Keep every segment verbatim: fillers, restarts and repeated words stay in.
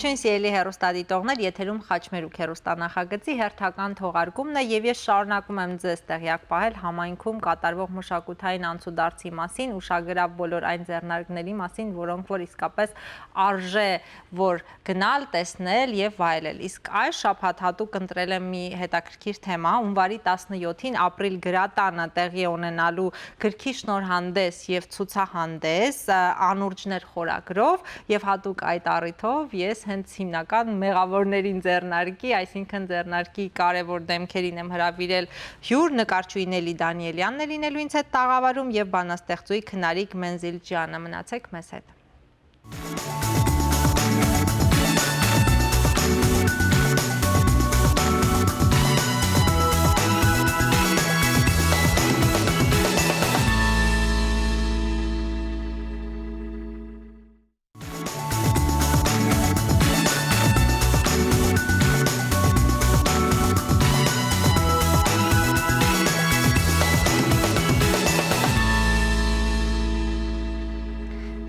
Ողջույն, սիրելի հեռուստադիտողներ, եթերում Խաչմերուկ հեռուստանախագծի հերթական թողարկումն է, եւ ես շարունակում եմ ձեզ տեղյակ պահել համայնքում կատարվող մշակութային անցուդարձի մասին, ուշագրաւ բոլոր այն ձեռնարկների մասին, որոնք որ իսկապես արժե որ գնալ, տեսնել եւ վայելել։ Իսկ այս շաբաթ յատուկ ընտրել եմ մի հետաքրքիր թեմա։ Յունուարի տասնեօթին Ապրիլ գրատանը տեղի է ունենալու գրքի շնորհանդես եւ ցուցահանդես, ը, «Անուրջներ» խորագրով, եւ յատուկ այդ առիթով ես հենց հիմնական մեղաւորներին ձեռնարկի, այսինքն ձեռնարկի կարեւոր դեմքերին եմ հրաւիրել հիւր, նկարչուհի Նելի Դանիելյանն է լինելու ինձ հետ տաղաւարում, եւ բանաստեղծուհի Քնարիկ Մենզիլճյանը։ Մնացեք մեզ հետ։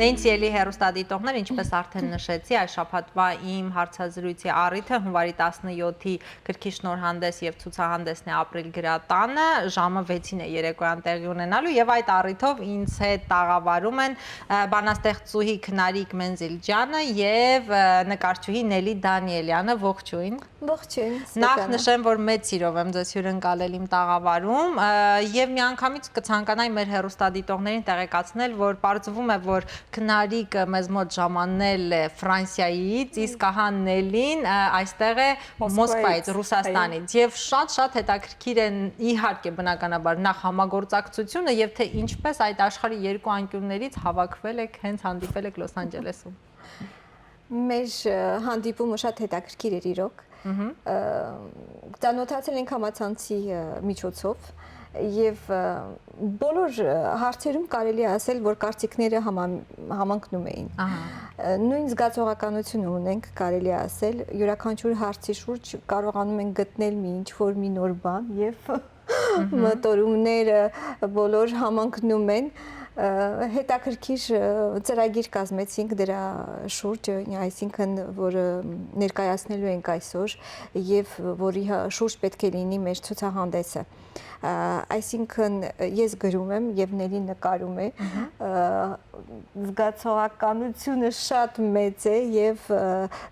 Դե, ինձ, սիրելի հեռուստադիտողներ, ինչպես արդեն նշեցի, այս շաբաթուայ իմ հարցազրույցի առիթը յունուարի տասնեօթի գրքի շնորհանդես եւ ցուցահանդեսն է Ապրիլ գրատանը, ժամը վեցին է երեկոյան տեղի ունենալու, եւ այդ առիթով ինձ հետ տաղաւարում են, ը, բանաստեղծուհի Քնարիկ Մենզիլճյանը եւ, ը, նկարչուհի Նելի Դանիելյանը։ Ողջույն։ Ողջույն, Նախ Ստեփանա։ նշեմ, որ մեծ սիրով եմ ձեզ հիւրընկալել իմ տաղաւարում, ը, եւ միանգամից կցանկանայի մեր հեռուստադիտողներին տեղեկացնել, որ պարզվում է, որ Քնարիկը մեզ մոտ ժամանել է Ֆրանսիայից, իսկ ահա Նելին, ը, այստեղ է Մոսկվայից, Մոսկվայից, Ռուսաստանից։ Եվ շատ-շատ հետաքրքիր են, իհարկե, բնականաբար, նախ համագործակցությունը եւ թե ինչպես այդ աշխարհի երկու անկիւններից հավաքվել եք, հենց հանդիպել եք Լոս Անջելեսում։ Մեր, ը, հանդիպումը շատ հետաքրքիր էր իրոք։ Մհմ։ Ը, ծանոթացել ենք համացանցի, ը, միջոցով եւ, ը, բոլոր, ը, հարցերում կարելի է ասել, որ կարծիքները համա-, համընկնում էին։ Ահա։ Ը, նոյն զգացողականությունը ունենք, կարելի է ասել, իւրաքանչիւր հարցի շուրջ կարողանում ենք գտնել մի ինչ-որ մի նոր բան եւ Մհմ։ մտորումները բոլոր համընկնում են, ը, հետաքրքիր, ը, ծրագիր կազմեցինք դրա շուրջ, այսինքն, որ, ը, ներկայացնելու ենք այսօր եւ որի հա-, շուրջ պէտք է լինի մեր ցուցահանդեսը։ Ա, այսինքն, ես գրում եմ եւ Նելի նկարում է, Մհմ։ ը, զգացողականությունը շատ մեծ է եւ, ը,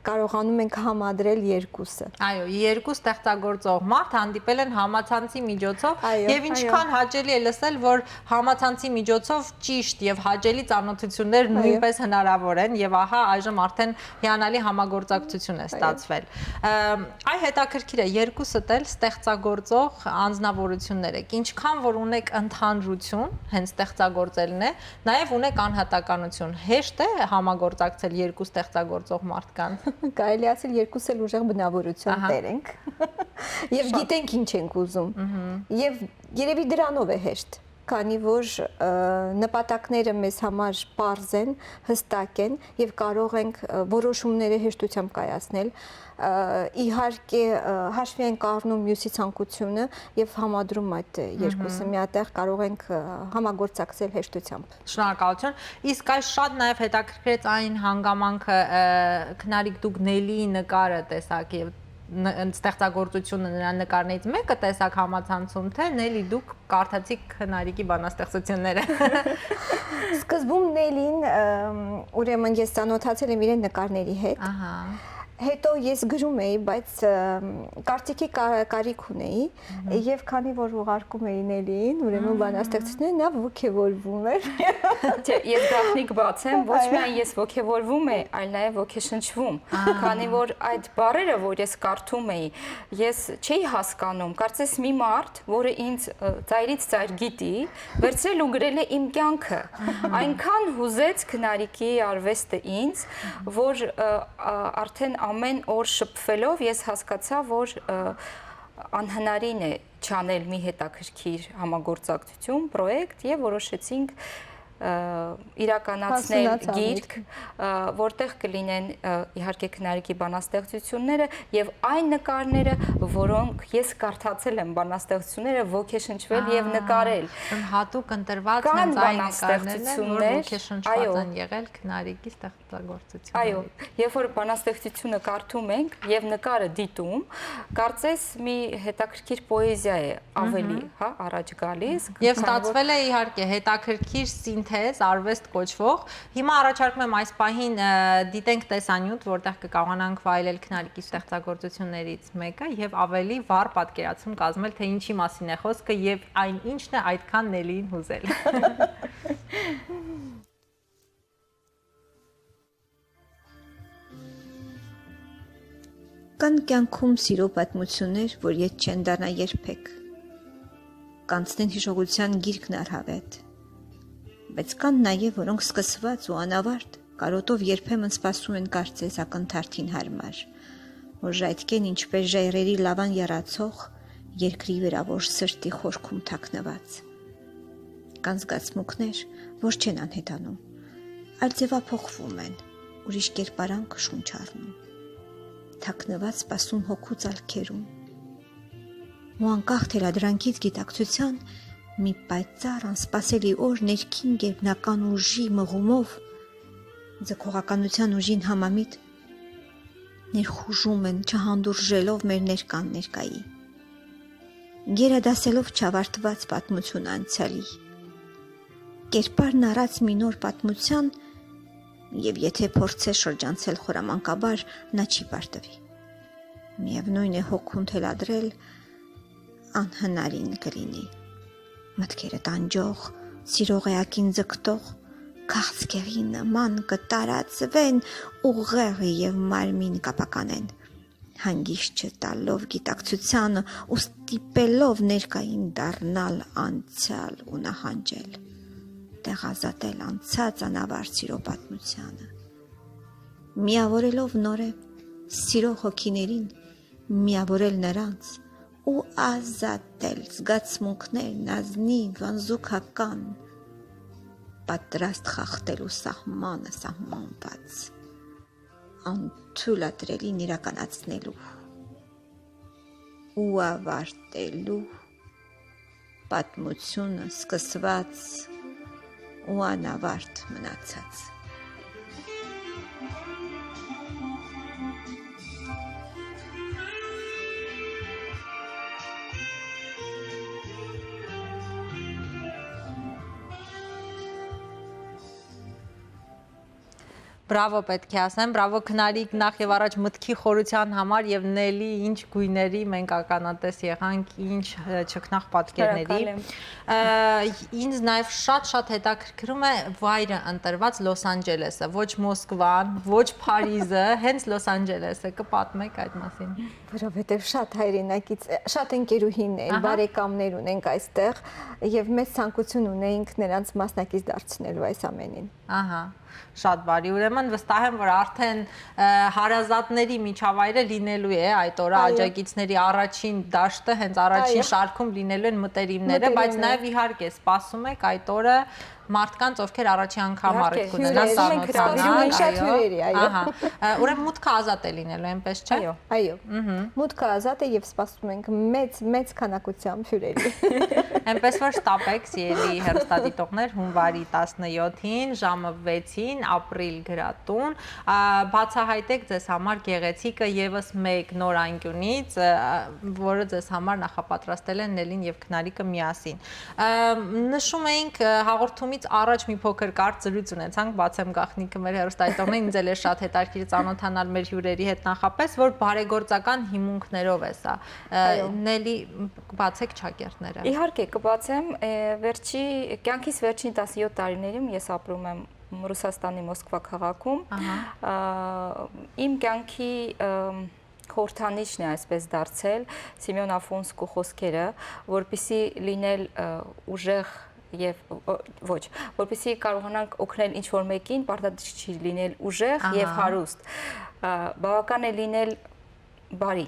կարողանում ենք համադրել երկուսը։ Այո, երկու ստեղծագործող մարդ հանդիպել են համացանցի միջոցով Այո, եւ այո։ ինչքան հաճելի է լսել, որ համացանցի միջոցով ճիշտ եւ հաճելի ծանոթություններ Այո։ նոյնպես հնարավոր են, եւ ահա այժմ արդեն հիանալի համագործակցություն է Այո։ ստացվել։ Ըմ, այ հետաքրքիր է, երկուսդ էլ ստեղծագործող անձնավորություններ եք, ինչքան որ ունեք ընդհանրություն, հենց ստեղծագործելն է, նաեւ ունեք անհատականություն։ Հեշտ է համագործակցել երկու ստեղծագործող մարդկան։ Կարելի ասել, երկուս էլ ուժեղ բնավորության Ահա։ տեր ենք։ Եվ Շատ։ գիտենք ինչ ենք ուզում։ Մհմ։ Եվ երևի դրանով է հեշտ, քանի որ, ը, նպատակները մեզ համար պարզ են, հստակ են, եւ կարող ենք, ը, որոշումները հեշտությամբ կայացնել։ Ը, իհարկե, ը, հաշվի ենք առնում մյուսի ցանկությունը եւ համադրում այդ Մհմ։ երկուսը միատեղ, կարող ենք, ը, համագործակցել հեշտությամբ։ Շնորհակալություն։ Իսկ այս շատ նաեւ հետաքրքրեց այն հանգամանքը, ը, Քնարիկ, դուք Նելիի նկարը տեսաք եւ ն-, ստեղծագործությունը նրա նկարներից մեկը տեսաք համացանցում, թե Նելի, դուք կարդացիք Քնարիկի բանաստեղծությունները։ Սկզբում Նելին, ըմ, ուրեմն ես ծանոթացել եմ իրեն նկարների հետ։ Ահա։ Հետո ես գրում էի, բայց, ըմ, կարծիքի կա-, կարիք ունեի, Մհմ։ եւ քանի որ ուղարկում էի Նելիին, ուրեմն Ահա։ բանաստեղծությունները, նա ոգևորվում էր։ Չէ, ես գաղտնիք բաց եմ, ոչ Այո։ միայն ես ոգևորվում էի, այլ նաեւ ոգեշնչվում, Ահա։ քանի որ այդ բառերը, որ ես կարդում էի, ես չէի հասկանում, կարծես մի մարդ, որը ինձ, ը, ծայրից ծայր գիտի, վերցրել ու գրել է իմ կյանքը։ Ահա։ Այնքան հուզեց Քնարիկի արվեստը ինձ, որ, ը, ա, արդեն ամեն օր շփվելով ես հասկացա, որ, ը, անհնարին է չանել մի հետաքրքիր համագործակցություն, պրոյեկտ, եւ որոշեցինք ը, իրականացնել Հասունացավ գիրք, միտքը։ Ը, որտեղ կլինեն, ը, իհարկե քնարիքի բանաստեղծությունները եւ այն նկարները, որոնք ես կարդացել եմ բանաստեղծությունները, ոգեշնչվել եւ Ա, նկարել։ Ուրեմն հատուկ ընտրված Կան հենց այն նկարներն են, որ բանաստեղծություններ, ոգեշնչված այո։ են եղել քնարիքի Այո, ստեղծագործությունների։ Երբ որ բանաստեղծությունը կարդում ենք եւ նկարը դիտում, կարծես մի հետաքրքիր պոեզիա է ավելի, Մհմ։ հա, առաջ գալիս, Եվ քանի որ ստացվել է իհարկե հետաքրքիր սինթեզ, արվեստ կոչվող։ Հիմա առաջարկում եմ այս պահին, ը, դիտենք տեսանյութ, որտեղ կկարողանանք վայելել քնարիքի ստեղծագործություններից մեկը եւ ավելի վառ պատկերացում կազմել, թե ինչի մասին է խոսքը եւ այն ինչն է այդքան Նելիին հուզել։ Կան կեանքում սիրո պատմություններ, որ ետ չեն դառնայ երբեք։ Կանցնեն յիշողութեան գիրկն առհաւետ։ Բայց կան նաեւ, որոնք սկսուած ու անավարտ կարոտով երբեմն սպասում են կարծես ակնթարթին յարմար, որ ժայթքեն ինչպէս ժայռերի լաւան եռացող, երկրի վրայ որ սրտի խորքում թաքնուած։ Կան զգացմունքներ, որ չեն անհետանում, այլ ձեւափոխվում են, ուրիշ կերպարանք շունչ առնում։ Թաքնուած սպասում հոգու ծալքերուն։ Ու անկախ թելադրանքից գիտակցության, մի պայծառ անսպասելի օր ներքին գերբնական ուժի մղումով, ձգողականության ուժին համամիտ ներխուժում են, չհանդուրժելով մեր ներկան ներկայի։ Գերադասելով չավարտուած պատմություն անցյալի։ Կերպարն առած մի նոր պատմության, եւ եթե փորձես շրջանցել խորամանկաբար, նա չի պարտվի։ Միեւնույն է, հոգուն թելադրել անհնարին կլինի։ Մտքերը տանջող, սիրող էակին ձգտող, քաղցկեղի նման կը տարածուեն ուղեղը եւ մարմին կապականեն, հանգիստ չտալով գիտակցությանը ու ստիպելով ներկային դառնալ անցյալ ու նահանջել, տեղազատել անցած անավարտ սիրո պատմությանը, միավորելով նորէ սիրող հոգիներին, միավորել նրանց ու ազատել զգացմունքներն ազնիվ, անզուգական, պատրաստ խախտելու սահմանը սահմանված, անթոյլատրելին իրականացնելու ու ավարտելու պատմությունը սկսված ու անավարտ մնացած։ Բրավո, պետք է ասեմ, բրավո քնարիք նախ եւ առաջ մտքի խորության համար եւ Նելի ինչ գույների մենք ականատես եղանք, ինչ, ը, չքնաղ պատկերների։ Շնորհակալ եմ։ Ը, ինձ նաեւ շատ-շատ հետաքրքրում է վայրը ընտրված Լոս Անջելեսը, ոչ Մոսկվան, ոչ Փարիզը, հենց Լոս Անջելեսը, կը պատմեք այդ մասին։ Որովհետեւ շատ հայրենակից, շատ ընկերուհիներ, Ահա։ բարեկամներ ունենք այստեղ եւ մեծ ցանկություն ունեինք նրանց մասնակից դարձնելու այս ամենին։ Ահա, շատ բարի։ Ուրեմն վստահ եմ, որ արդեն, ը, հարազատների միջավայրը լինելու է այդ օրը, Այո։ աջակիցների առաջին դաշտը, հենց առաջին Այո։ շարքում լինելու են մտերիմները, բայց Մտերիմներ։ նաեւ իհարկե սպասում եք այդ օրը մարդկանց, ովքեր առաջին անգամ Իհարկե, առիթ կունենան հյուրերի, ծանոթանալ, սպասում ենք շատ այո։ հյուրերի, այո։ Ահա, ը, ուրեմն մուտքը ազատ է լինելու, այնպես չէ՞։ Այո, այո։ Մհմ։ Մուտքը ազատ է եւ սպասում ենք մեծ, մեծ քանակությամբ հյուրերի։ Այնպես որ շտապեք, սիրելի հեռուստադիտողներ, հունվարի տասնյոթին, ժամը վեցին, Ապրիլ գրատուն, ա, բացահայտեք ձեզ համար գեղեցիկը եւս մեկ նոր անկիւնից, ը, որը ձեզ համար նախապատրաստել են Նելին եւ Քնարիկը միասին։ Ը, նշում էինք, ը, հաղորդումից առաջ մի փոքր կարճ զրույց ունեցանք, բացեմ գաղտնիքը, մեր հեռուստադիտողներն, ինձ էլ է շատ հետաքրքիր ծանոթանալ մեր հյուրերի հետ նախապես, որ բարեգործական հիմունքներով է սա։ Ը, Այո։ Նելի, բացեք չակերտները։ Իհարկե, կբացեմ, ը, վերջի, կյանքիս վերջին տասնյոթ տարիներում ես ապրում եմ Ռուսաստանի Մոսկվա քաղաքում։ Ահա։ Ա, իմ կյանքի, ը, խորհրդանիշն է այսպես դարձել Սիմեոն Աֆոնսկու խոսքերը, որպեսզի լինել, ը, ուժեղ եւ, ը, ոչ, որպեսզի կարողանանք օգնել ինչ-որ մեկին, պարտադիր չի լինել ուժեղ եւ Ահա։ հարուստ։ Ա, բավական է լինել բարի։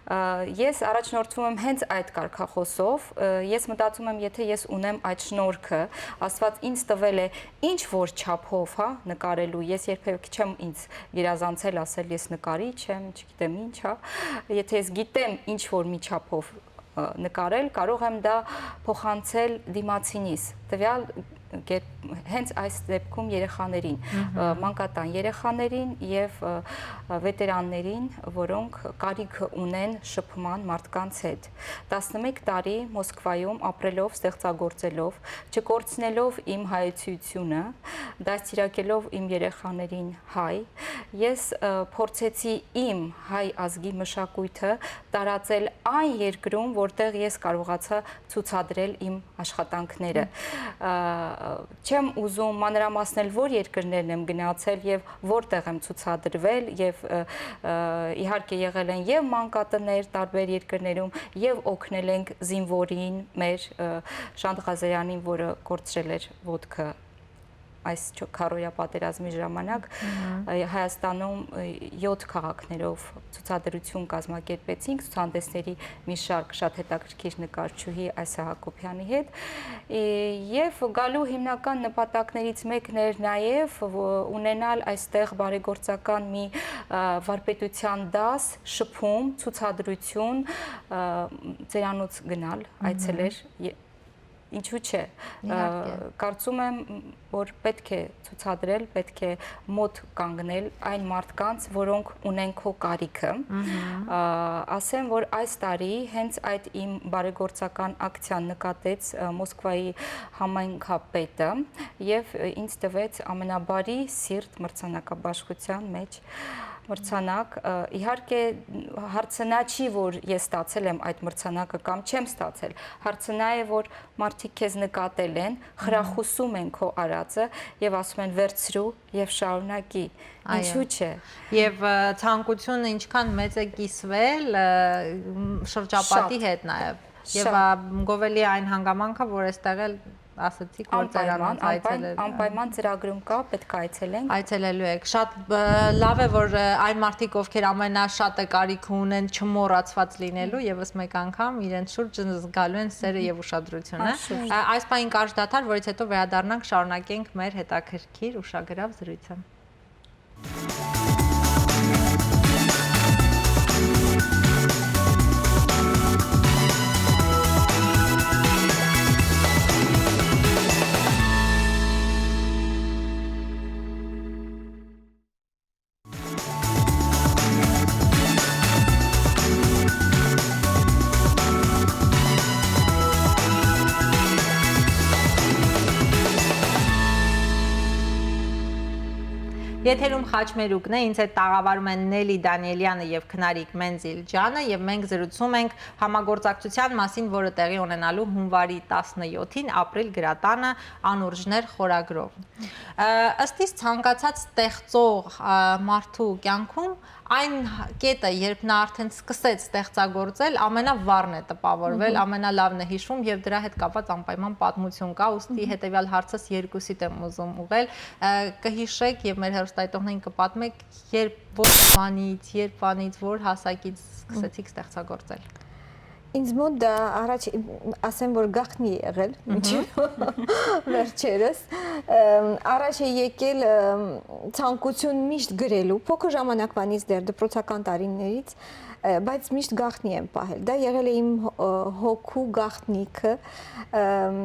Ա, ես առաջնորդվում եմ հենց այդ կարգախոսով։ Ա, ես մտածում եմ, եթե ես ունեմ այդ շնորհքը, Աստված ինձ տվել է ինչ որ չափով, հա, նկարելու, ես երբեք չեմ ինձ գերազանցել, ասել, «Ես նկարիչ եմ, չգիտեմ ինչ», հա։ Եթե ես գիտեմ ինչ որ մի չափով, ա, նկարել, կարող եմ դա փոխանցել դիմացինիս, տվյալ կերպ, հենց այս դեպքում երեխաներին, Մհմ։ ա, մանկատան երեխաներին եւ, ա, վետերաններին, որոնք կարիքը ունեն շփման մարդկանց հետ։ Տասնմեկ տարի Մոսկվայում ապրելով, ստեղծագործելով, չկորցնելով իմ հայեցիությունը, դաստիարակելով իմ երեխաներին հայ, ես, ա, փորձեցի իմ հայ ազգի մշակոյթը տարածել այն երկրում, որտեղ ես կարողացա ցուցադրել իմ աշխատանքները։ Ա, չեմ ուզում մանրամասնել, որ երկրներն եմ գնացել եւ որտեղ եմ ցուցադրվել, եւ, ը, ը, իհարկե եղել են եւ մանկատներ տարբեր երկրներում, եւ օգնել ենք զինվորին, մեր, ը, Շանթ Ղազարյանին, որը կորցրել էր ոտքը այս չո-, քարոզչական պատերազմի ժամանակ, Մհմ։ ը, Հայաստանում, ը, յոթ քաղաքներով ցուցադրություն կազմակերպեցինք, ցուցահանդեսների մի շարք շատ հետաքրքիր նկարչուհի Այսա Յակոբյանի հետ։ Է, եւ գալու հիմնական նպատակներից մեկն էր նաեւ, ո-, ունենալ այստեղ բարեգործական մի, ա, վարպետության դաս, շփում, ցուցադրություն, ա, ծերանոց գնալ, Մհմ։ այցելել, ե-, ինչու՞ չէ։ Իհարկե։ Ա, կարծում եմ, որ պետք է ցուցադրել, պետք է մոտ կանգնել այն մարդկանց, որոնք ունեն քո կարիքը։ Մհմ։ Ա, ասեմ, որ այս տարի հենց այդ իմ բարեգործական ակցիան նկատեց, ա, Մոսկվայի համայնքապետը եւ, ը, ինձ տվեց ամենաբարի սիրտ մրցանակաբաշխության մեջ մրցանակ։ Ա, իհարկե, հարցնա չի, որ ես ստացել եմ այդ մրցանակը կամ չեմ ստացել։ Հարցնա է, որ մարդիկ քեզ նկատել են, Մհմ։ խրախուսում են քո արածը եւ ասում են, «Վերցրու եւ շարունակի»։ Այո։ Ինչու՞ չէ։ Եւ, ը, ցանկությունը ինչքան մեծ է կիսվել, ը, մ, շրջապատի Շատ։ հետ նաեւ։ Եւ, Շատ։ ա, գովելի է այն հանգամանքը, որ այստեղ էլ ասացիք, որ Անպայման, ծերանոց անպայ-, այցելել, ը, անպայման ծրագրում կա, պետք է այցելենք։ Այցելելու եք։ Շատ, ը, լավ է, որ, ը, այն մարդիկ, ովքեր ամենաշատը կարիքը ունեն չմոռացված լինելու, Մհմ։ եւս մեկ անգամ իրենց շուրջ զգալու են սերը Մհմ։ եւ ուշադրությունը։ Անշուշտ։ Ա, այս պահին կարճ դադար, որից հետո վերադառնանք, շարունակենք մեր հետաքրքիր, ուշագրավ զրույցը։ Եթերում Խաչմերուկն է, ինձ հետ տաղավարում են Նելի Դանիելյանը եւ Քնարիկ Մենզիլջանը, եւ մենք զրուցում ենք համագործակցության մասին, որը տեղի ունենալու հունվարի տասնյոթին Ապրիլ գրատանը անուրջներ խորագրով։ Ը, ըստ իս, ցանկացած ստեղծող, ը, մարդու կյանքում այն կետը, երբ նա արդեն սկսեց ստեղծագործել, ամենավառն է տպավորվել, Մհմ։ ամենալավն է հիշում, եւ դրա հետ կապված անպայման պատմություն կա, ուստի Մհմ։ հետեւյալ հարցս երկուսիդ եմ ուզում ուղղել, ը, կհիշեք, եւ մեր հեռուստայտողներին կպատմեք, երբ, որ բանից, երբ բանից, որ հասակից սկսեցիք ստեղծագործել։ Ինձ մոտ դա առաջ, ասեմ, որ գաղտնի է եղել, Մհմ։ մինչեւ վերջերս։ Ըմ, առաջ է եկել, ըմ, ցանկություն միշտ գրելու, փոքր ժամանակվանից դեռ դպրոցական տարիներից, ը, բայց միշտ գաղտնի եմ պահել։ Դա եղել է իմ հո-, ը, հոգու գաղտնիքը, ըմ,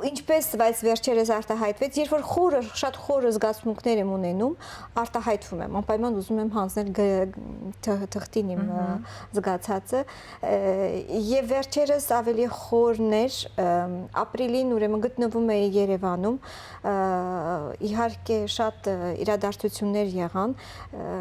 ինչպես, բայց վերջերս արտահայտվեց, երբ որ խորը, շատ խորը զգացմունքներ եմ ունենում, արտահայտվում եմ, անպայման ուզում եմ հանձնել գ-, թ-, թղթին իմ, ը, Մհմ։ զգացածը, ը, եւ վերջերս ավելի խորն էր, ըմ, ապրիլին, ուրեմն գտնվում էի Երևանում, ը, իհարկե շատ, ը, իրադարձություններ եղան, ը,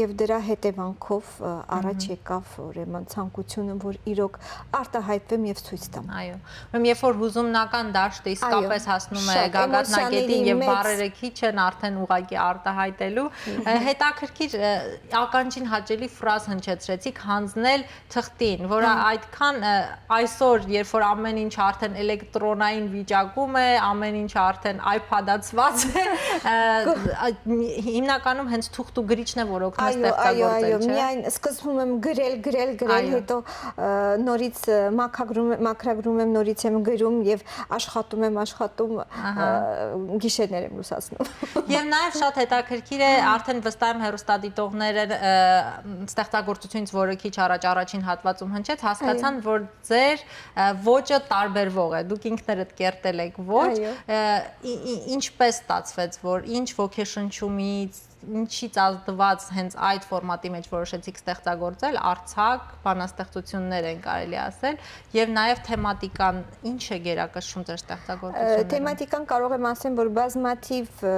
եւ դրա հետեւանքով, ը, առաջ Մհմ։ եկավ, ուրեմն, ցանկությունը, որ իրոք արտահայտվեմ եւ ցույց տամ։ Այո, ուրեմն երբ որ հուզումնական դաշտը Այո, իսկապես հասնում է շատ գագաթնակետին էմոցիաների եւ մեծ բառերը քիչ են արդեն ուղղակի արտահայտելու, ը, Մհմ։ հետաքրքիր, ը, ականջին հաճելի ֆրազ հնչեցրեցիք, «Հանձնել թղթին», որը Հմ։ Քան, ը, այսօր, երբ որ ամեն ինչ արդեն էլեկտրոնային վիճակում է, ամեն ինչ արդեն iPad-ացված է, ը, ա, հիմնականում հենց թուղթ ու գրիչն է, որ օգնի Այո, այո, այո, ստեղծագործել, չէ՞։ միայն սկզբում եմ գրել, գրել, գրել, Այո։ հետո, ը, նորից, ը, մաքագրում, մաքրագրում եմ, նորից եմ գրում եւ աշխատում եմ, աշխատում, Ահա։ ը, գիշերներ եմ լուսացնում։ Եվ նաև շատ հետաքրքիր է, արդեն վստահ եմ հեռուստադիտողները, ը, ստեղծագործությունից, որը քիչ առաջ առաջին հատվածում հնչեց, հասկացան, Այո։ որ ձեր, ը, ոճը տարբերվող է, դուք ինքներդ կերտել եք ոչ, Այո։ ը, ի-, ի-, ինչպես ստացվեց, որ ինչ ոգեշնչումից, ինչից ազդված հենց այդ ֆորմատի մեջ որոշեցիք ստեղծագործել, արձակ, բանաստեղծություններ են կարելի ասել, եւ նաև թեմատիկան ինչ է գերակշռում ձեր Ը, ստեղծագործություններում։ Թեմատիկան կարող եմ ասեմ, որ բազմաթիվ, ը,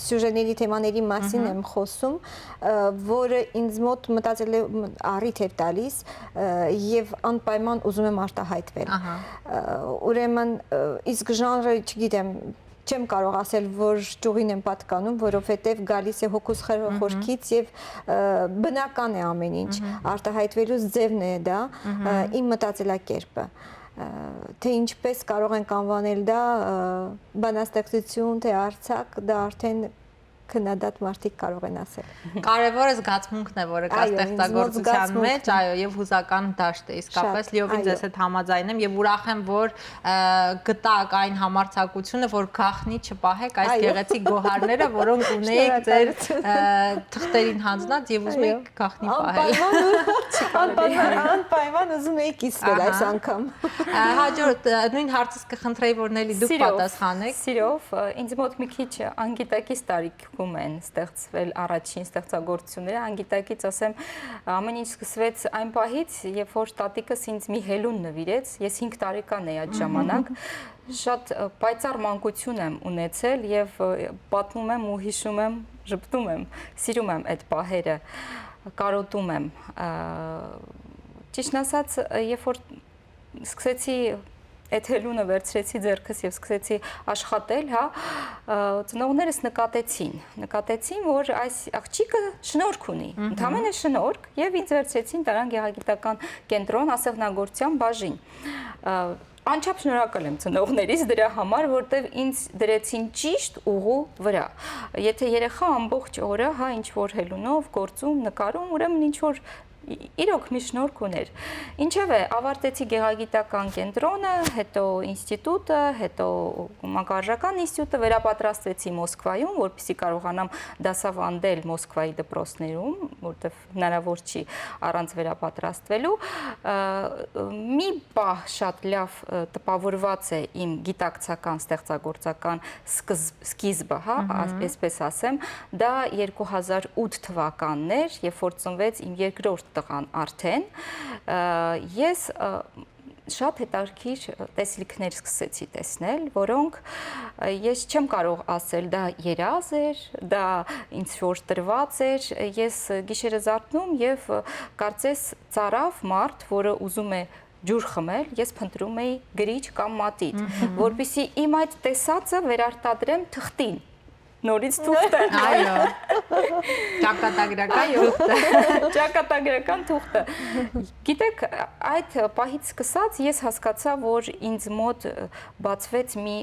սյուժեների, թեմաների մասին Մհմ։ եմ խոսում, ը, որը ինձ մոտ մտածել է, մ-, առիթ էր տալիս, ը, եւ անպայման ուզում եմ արտահայտվել։ Ահա։ Ը, ուրեմն, ը, իսկ ժանրը, չգիտեմ, չեմ կարող ասել, որ ճյուղին եմ պատկանում, որովհետեւ գալիս է հոգուս խր-, Մհմ։ խորքից եւ, ը, բնական է ամեն ինչ, Մհմ։ արտահայտվելու ձևն է դա, Մհմ։ ը, իմ մտածելակերպը։ Ը, թե ինչպես կարող ենք անվանել դա, ը, բանաստեղծություն, թե արձակ, դա արդեն քննադատ մարդիկ կարող են ասել։ Կարևորը զգացմունքն է, որը կա Այո, ինձ մոտ ստեղծագործության զգացմունքն մեջ, է։ այո, եւ հուզական դաշտ է, իսկապէս Շատ, լիովին այո։ ձեզ հետ համաձայն եմ եւ ուրախ եմ, որ, ը, գտաք այն համարձակությունը, որ գաղտնի չպահեք այս Այո։ գեղեցիկ գոհարները, որոնք ունեիք ձեր, Շնորհակալություն։ ը, թղթերին հանձնած եւ ուզում Այո։ էիք գաղտնի պահել։ Անպայման ու-, անպայման, անպայման ուզում էի կիսվել այս Ահա։ անգամ։ Ա, հաջորդ, ը, նույն հարցս կխնդրեի, որ Նելի դուք Սիրով, պատասխանեք։ սիրով, ը, ինձ մոտ մի քիչ անգիտակից տարիքում են ստեղծվել առաջին ստեղծագործությունները, անգիտակից, ասեմ, ամեն ինչ սկսվեց այն պահից, երբ որ տատիկս ինձ մի հելուն նվիրեց, ես հինգ տարեկան էի այդ ժամանակ, շատ, ը, պայծառ մանկություն եմ ունեցել եւ, ը, պատմում եմ ու հիշում եմ, ժպտում եմ, սիրում եմ այդ պահերը, կարոտում եմ, ը, ճիշտն ասած, ը, երբ որ սկսեցի, այդ հելունը վերցրեցի ձեռքս եւ սկսեցի աշխատել, հա, ը, ծնողներս նկատեցին, նկատեցին, որ այս աղջիկը շնորհք ունի, Մհմ։ ընդամենը շնորհք, եւ ինձ վերցրեցին, տարան գեղագիտական կենտրոն, ասեղնագործության բաժին։ Ը, անչափ շնորհակալ եմ ծնողներիս դրա համար, որտեւ ինձ դրեցին ճիշտ ուղու վրա։ Եթե երեխա ամբողջ օրը, հա, ինչ որ հելունով, գործում, նկարում, ուրեմն ինչ որ ի-, իրոք մի շնորհք ուներ։ Ինչեւէ, ավարտեցի գեղագիտական կենտրոնը, հետո ինստիտուտը, հետո մանկավարժական ինստիտուտը, վերապատրաստվեցի Մոսկվայում, որպեսզի կարողանամ դասավանդել Մոսկվայի դպրոցներում, որտեղ հնարավոր չի առանց վերապատրաստվելու։ Ը, մի պահ շատ լավ, ը, տպավորված է իմ գիտակցական, ստեղծագործական սկզբ-, սկիզբը, հա, Մհմ։ աս-, այսպես ասեմ, դա երկու հազար ութ թվականն էր, երբ որ ծնվեց իմ երկրորդ տղան արդեն, ը, ես, ը, շատ հետաքրքիր տեսիլքներ սկսեցի տեսնել, որոնք, ը, ես չեմ կարող ասել, դա երազ էր, դա ինձ որ տրված էր, ես գիշերը զարթնում եւ, ը, կարծես ծարաւ մարդ, որը ուզում է ջուր խմել, ես փնտրում էի գրիչ կամ մատիտ, Մհմ։ որպեսզի իմ այդ տեսածը վերարտադրեմ թղթին, նորից թուղթը։ Այո։ Ճակատագրական Այո։ թուղթը։ Ճակատագրական թուղթը։ Գիտեք, այդ պահից սկսած ես հասկացա, որ ինձ մոտ, ը, բացվեց մի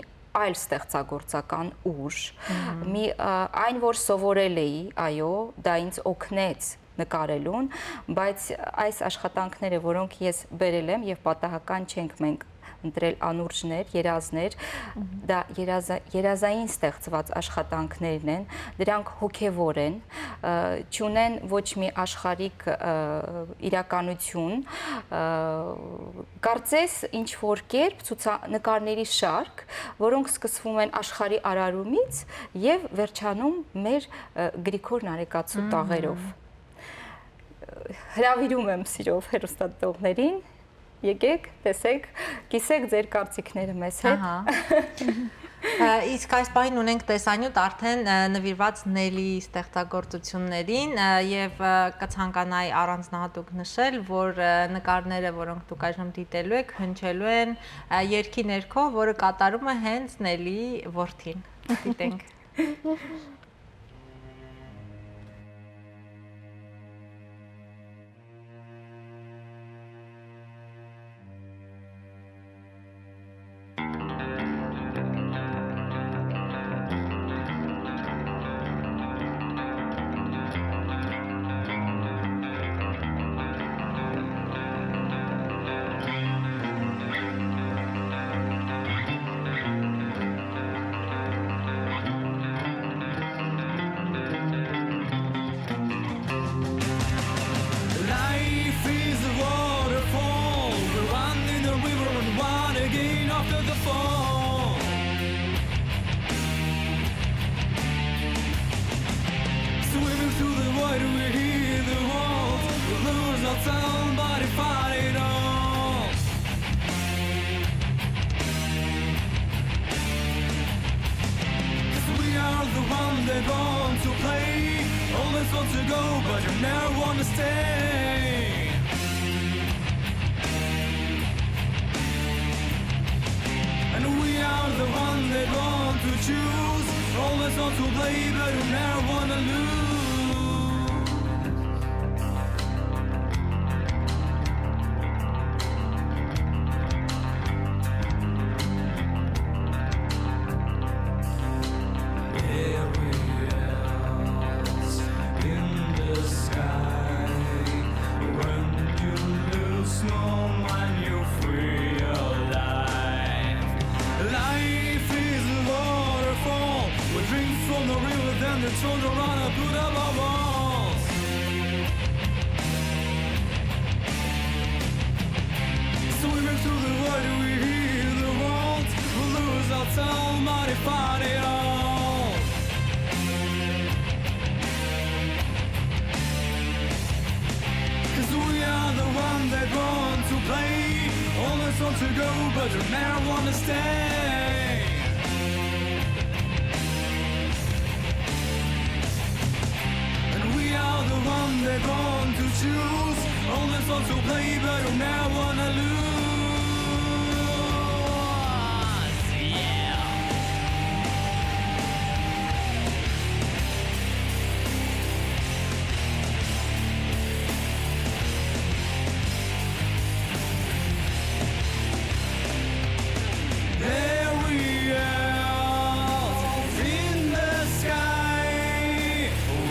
այլ ստեղծագործական ուժ, Մհմ։ մի, ը, այն, որ սովորել էի, այո, դա ինձ օգնեց նկարելուն, բայց այս աշխատանքները, որոնք ես բերել եմ, եւ պատահական չենք մենք ընտրել անուրջներ, երազներ, Մհմ։ դա երազա-, երազային ստեղծված աշխատանքներն են, դրանք հոգեվոր են, ը, չունեն ոչ մի աշխարհիկ, ը, իրականություն, ը, կարծես ինչ որ կերպ ցուցանկարների շարք, որոնք սկսվում են աշխարհի արարումից եւ վերջանում մեր, ը, Գրիգոր Նարեկացու Մհմ։ տաղերով։ Հրավիրում եմ սիրով հեռուստադիտողներին, եկեք, տեսեք, կիսեք ձեր կարծիքները մեզ հետ։ Ահա։ Ա, իսկ այս պահին ունենք տեսանյութ արդեն, ա, նվիրված Նելի ստեղծագործություններին, ա, եւ, ա, կցանկանայի առանձնահատուկ նշել, որ, ա, նկարները, որոնք դուք այժմ դիտելու եք, հնչելու են, ա, երգի ներքո, որը կատարում է հենց Նելի որդին։ Դիտենք։ Stay. And we are the one that want to choose. Always want to play, but we never wanna lose. Every else in the sky. When you lose, no man, you free your life. Life is a waterfall. We drink from the river, then the thunder run up to the bubbles. Swimming through the water, we hear the world. We lose our soul, mighty find it all. 'Cause we are the one that want to play. Always want to go, but you never wanna stay. And we are the one that want to choose. Always want to play, but you never wanna lose. Yeah. There we are in the sky.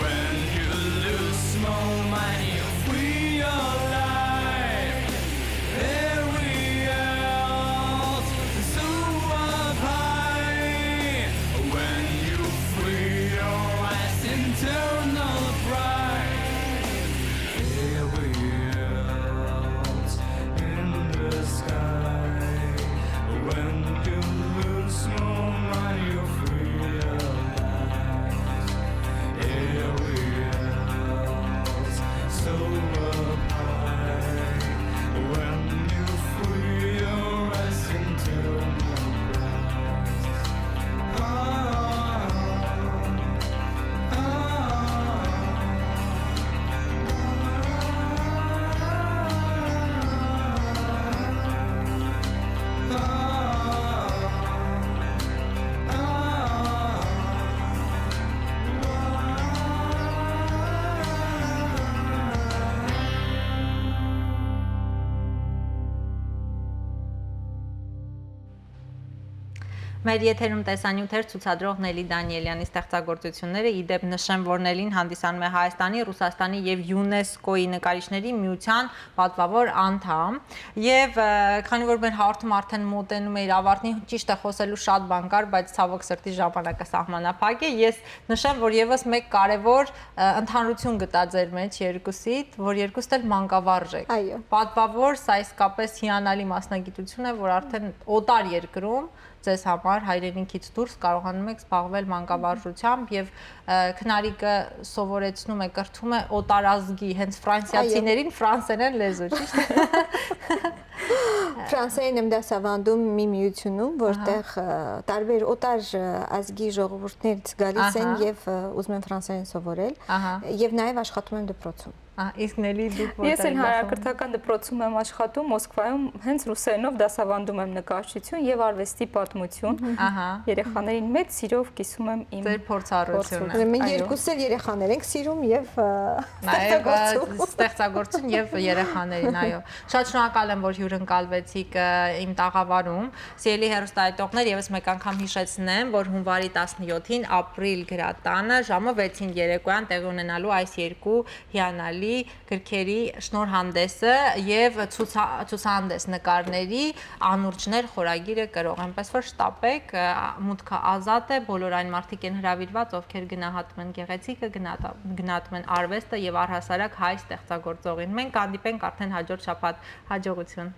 When you lose small money, free your life. There we are so up high. When you free your life's internal pride. Every else in the sky. When you lose no man, you free your life. Every else so up high. When you free your life's internal pride. Մեր եթերում տեսանիւթ էր, ցուցադրող Նելի Դանիելյանի ստեղծագործութիւնները։ Ի դէպ, նշեմ, որ Նելին հանդիսանում է Հայաստանի, Ռուսաստանի եւ ЮՆԵՍԿՕ-ի նկարիչների միության պատվաւոր անդամ։ Եւ, ը, քանի որ մեր հաղորդումը արդեն մոտենում է իր ավարտին, ճիշդ է, խօսելու շատ բան կար, բայց, ցաւոք սրտի, ժամանակը սահմանափակ է։ Ես նշեմ, որ եւս մեկ կարեւոր, ը, ընդհանրություն գտա ձեր մեջ երկուսիդ, որ երկուստ էլ մանկավարժ եք։ Այո։ Պատվաւոր, սա իսկապես հիանալի մասնագիտություն է, որ արդեն օտար երկրում ձեզ համար, հայրենիքից դուրս, կարողանում եք զբաղվել մանկավարժությամբ եւ, ը, քնարիկը սովորեցնում է, կրթում է օտարազգի, հենց ֆրանսիացիներին, այո, ֆրանսերեն լեզու, ճիշտ է։ Ֆրանսերեն եմ դասավանդում մի միությունում, ահա, որտեղ, ը, տարբեր օտար, ը, ազգի ժողովուրդներից գալիս են, ահա, եւ, ը, ուզում են ֆրանսերեն սովորել, ահա, եւ նաեւ աշխատում եմ դպրոցում։ Ահա, իսկ Նելի, դուք որտե՞ղ եք դասում։ Ես էլ հայրաքրթական դպրոցում եմ աշխատում, Մոսկվայում, հենց ռուսերենով դասավանդում եմ նկարչություն եւ արուեստի պատմություն։ Ահա։ Երեխաներին մեծ սիրով կիսում եմ իմ, ձեր փորձառությունը, փորձառությունը, ուրեմն, այո, երկուս էլ երեխաներ ենք սիրում եւ, ը, նաեւ, ը, ստեղծագործում, ստեղծագործություն եւ երեխաներին, այո։ Շատ շնորհակալ եմ, որ հյուրընկալվեցիք, ը, իմ տաղավարում։ Սիրելի հեռուստայտողներ, եւս մեկ անգամ հիշեցնեմ, որ հունվարի տասնյոթին Ապրիլ գրատանը ժամը վեցին երեկոյան տեղի ունենալու այս երկու հիանալի գրքերի շնորհանդեսը եւ ցուցա-, ցուցահանդես նկարների «Անուրջներ» խորագիրը կրող։ Այնպես որ շտապեք, ը, մուտքը ազատ է, բոլոր այն մարդիկ են հրավիրված, ովքեր գնահատում են գեղեցիկը, գնահատա-, գնահատում են արվեստը եւ առհասարակ հայ ստեղծագործողին։ Մենք կհանդիպենք արդեն հաջորդ շաբաթ։ Հաջողություն։